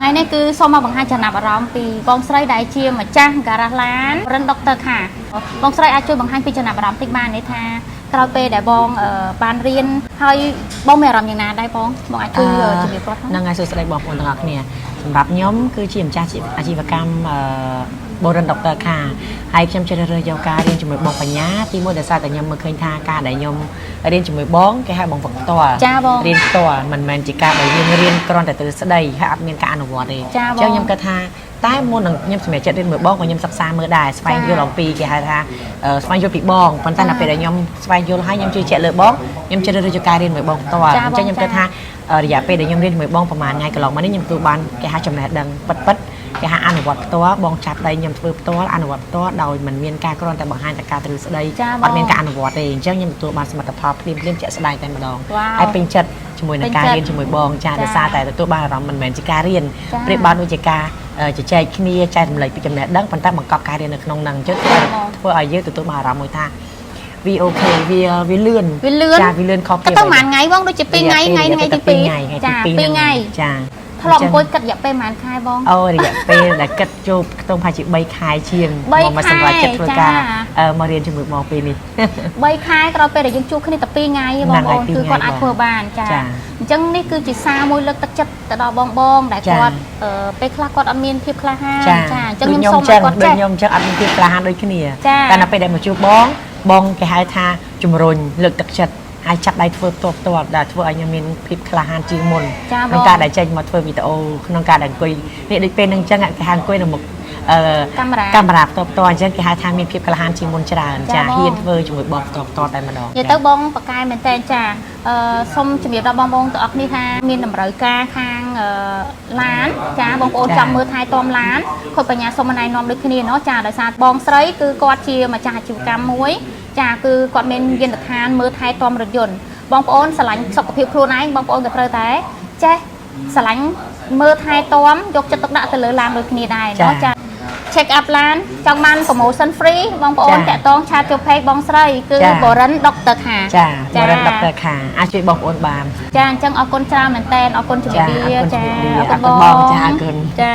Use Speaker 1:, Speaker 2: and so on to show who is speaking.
Speaker 1: ថ្ងៃនេះគឺសូមមកបង្ហាញចំណាប់អារម្មណ៍ពីបងស្រីដែលជាម្ចាស់ការ៉ាស់ឡានរិន Doctor Car បងស្រីអាចជួយបង្ហាញពីចំណាប់អារម្មណ៍តិចបានទេថាក្រោយពេលដែលបងបានរៀនហើយបងមានអារម្មណ៍យ៉ាងណាដែរបងបងអាចជួយជម្រាបគាត់ផង
Speaker 2: ហ្នឹងហើយសួស្តីបងប្អូនទាំងអស់គ្នាសម្រាប់ខ្ញុំគឺជាម្ចាស់អាជីវកម្មបូរិន Doctor Car ហើយខ្ញុំជ្រើសរើសយកការរៀនជាមួយបងបញ្ញាទីមួយដោយសារតែខ្ញុំមើលឃើញថាការដែលខ្ញុំរៀនជាមួយបងគេហៅបងហ្វឹកផ្ទាល់
Speaker 1: ចាបង
Speaker 2: រៀនផ្ទាល់មិនមែនជាការដែលយើងរៀនគ្រាន់តែទ្រឹស្ដីហើយអត់មានការអនុវត្តទេ
Speaker 1: ចាបង
Speaker 2: អញ្ចឹងខ្ញុំគិតថាតែមុននឹងខ្ញុំសម្រេចចិត្តរៀនមួយបងក៏ខ្ញុំសិក្សាមើលដែរស្វែងយល់អំពីគេហៅថាស្វែងយល់ពីបងប៉ុន្តែដល់ពេលដែលខ្ញុំស្វែងយល់ហើយខ្ញុំជឿជាក់លើបងខ្ញុំជ្រើសរើសយកការរៀនមួយបងផ្ទាល់
Speaker 1: ចាបង
Speaker 2: អញ្ចឹងខ្ញុំគិតថារយៈពេលដែលខ្ញុំរៀនជាមួយបងប្រហែលថ្ងៃកន្លងមកនេះខ្ញុំទទួលបានគេហៅចំណេះដឹងពិតពិតៗគេហៅអនុវត្តផ្ទាល់បងចាប់ដៃខ្ញុំធ្វើផ្ទាល់អនុវត្តផ្ទាល់ដោយមិនមានការគ្រាន់តែបង្ហាញតែការទ្រឹស្ដី
Speaker 1: ចាបង
Speaker 2: អត់មានការអនុវត្តទេអញ្ចឹងខ្ញុំទទួលបានសមិទ្ធផលភ្លាមៗជាក់ស្ដែងតែម្ដង
Speaker 1: វ៉ាវ
Speaker 2: ហើយពេញចិត្តជាមួយនឹងការ
Speaker 1: ពេញចិត្ត
Speaker 2: រៀនជាមួយបងចា
Speaker 1: ចា
Speaker 2: ដោយសារតែទទួលបានអារម្មណ៍មិនមែនជាការរៀន
Speaker 1: ចា
Speaker 2: ប្រៀបបានដូចជាការជជែកគ្នាចែករំលែកពីចំណេះដឹងប៉ុន្តែបង្កប់ការរៀននៅក្នុងហ្នឹងអញ្ចឹងធ្វើឲ្យ
Speaker 1: បង
Speaker 2: ធ្វើឲ្យយើងទទួលបានអារម្មណ៍មួយថាវា okay វាលឿន
Speaker 1: វាលឿន
Speaker 2: ចាវាលឿនខុសពី
Speaker 1: ក៏ទៅប្រហែលថ្ងៃបងដូចជា2ថ្ងៃថ្ងៃថ្ងៃទី2
Speaker 2: ថ្ងៃថ្ងៃ
Speaker 1: ចា
Speaker 2: ទី2
Speaker 1: 2ថ្ងៃ
Speaker 2: ចា
Speaker 1: ធ្លាប់អង្គុយគិតរយៈពេលប្រហែលខែបង
Speaker 2: អូរយៈពេលដែលគិតចូលខ្ទង់ប្រហែលជា3ខែជាង
Speaker 1: បី
Speaker 2: មកសម្រាប់ចិត្តធ្វើ
Speaker 1: ខែ
Speaker 2: ការ
Speaker 1: ចា
Speaker 2: មករៀនជាមួយបងពេលនេះ
Speaker 1: 3ខែក្រោយពេលដែលយើងជួបគ្នាតែ2ថ្ងៃទេបងប្អូន
Speaker 2: ហ្នឹងហើយ
Speaker 1: គឺគាត់អាច
Speaker 2: ពីរថ្ងៃ
Speaker 1: ធ្វើបានចា
Speaker 2: ចា
Speaker 1: អញ្ចឹងនេះគឺជាសារមួយលើកទឹកចិត្តទៅដល់បងបងដែល
Speaker 2: ចា
Speaker 1: គាត់ពេលខ្លះគាត់អត់មានភាពក្លាហាន
Speaker 2: ចា
Speaker 1: ចាអញ្ចឹង
Speaker 2: ដូច
Speaker 1: ខ្ញុំសូមឲ្យគាត់
Speaker 2: ដូច
Speaker 1: ចេះ
Speaker 2: ខ្ញុំអញ្ចឹងអត់មានភាពក្លាហានដូចគ្នា
Speaker 1: ចា
Speaker 2: តែដល់ពេលដែលមកជួបបងបងគេហៅថាជំរុញលើកទឹកចិត្តហើយចាប់ដៃធ្វើផ្ទាល់ផ្ទាល់ដែលធ្វើឲ្យខ្ញុំមានភាពក្លាហានជាងមុន
Speaker 1: ចាបង
Speaker 2: ក្នុងការដែលចេញមកធ្វើវីដេអូក្នុងការដែលអង្គុយនេះដូចពេលហ្នឹងអញ្ចឹងគេហៅអង្គុយនៅមុខអឺ
Speaker 1: កាមេរ៉ា
Speaker 2: កាមេរ៉ាផ្ទាល់ផ្ទាល់អញ្ចឹងគេហៅថាមានភាពក្លាហានជាងមុនច្រើន
Speaker 1: ចាបង
Speaker 2: ចាហ៊ានធ្វើជាមួយបងផ្ទាល់ផ្ទាល់តែម្ដង
Speaker 1: និយាយទៅបងបកកែមែនតើចាសូមជំរាបដល់បងបងទាំងអស់គ្នាថាមានតម្រូវការខាងឡានចាបងប្អូនចង់មើលថែទាំឡានខុសបញ្ញាសូមណែនាំដូចគ្នាណោះចាដោយសារបងស្រីគឺគាត់ជាម្ចាស់អាជីវកម្មមួយចាគឺគាត់មានយានដ្ឋានមើលថែទាំរថយន្តបងប្អូនស្រឡាញ់សុខភាពខ្លួនឯងបងប្អូនក៏ត្រូវតែចេះស្រឡាញ់មើលថែទាំយកចិត្តទុកដាក់ទៅលើឡានដូចគ្នាដែរណោះចា check up ឡានចង់បាន promotion free បងប្អូនតាក់ទង chat ចូល page បងស្រីគឺបរិន Doctor Car
Speaker 2: ចាបរិន Doctor Car អាចជួយបងប្អូនបាន
Speaker 1: ចាអញ្ចឹងអរគុណច្រើនមែនតើអរគុណជំរាបលា
Speaker 2: ចា
Speaker 1: ចា
Speaker 2: អរគុណជំរាបលាអរគុណបងចាអរគុណ
Speaker 1: ចា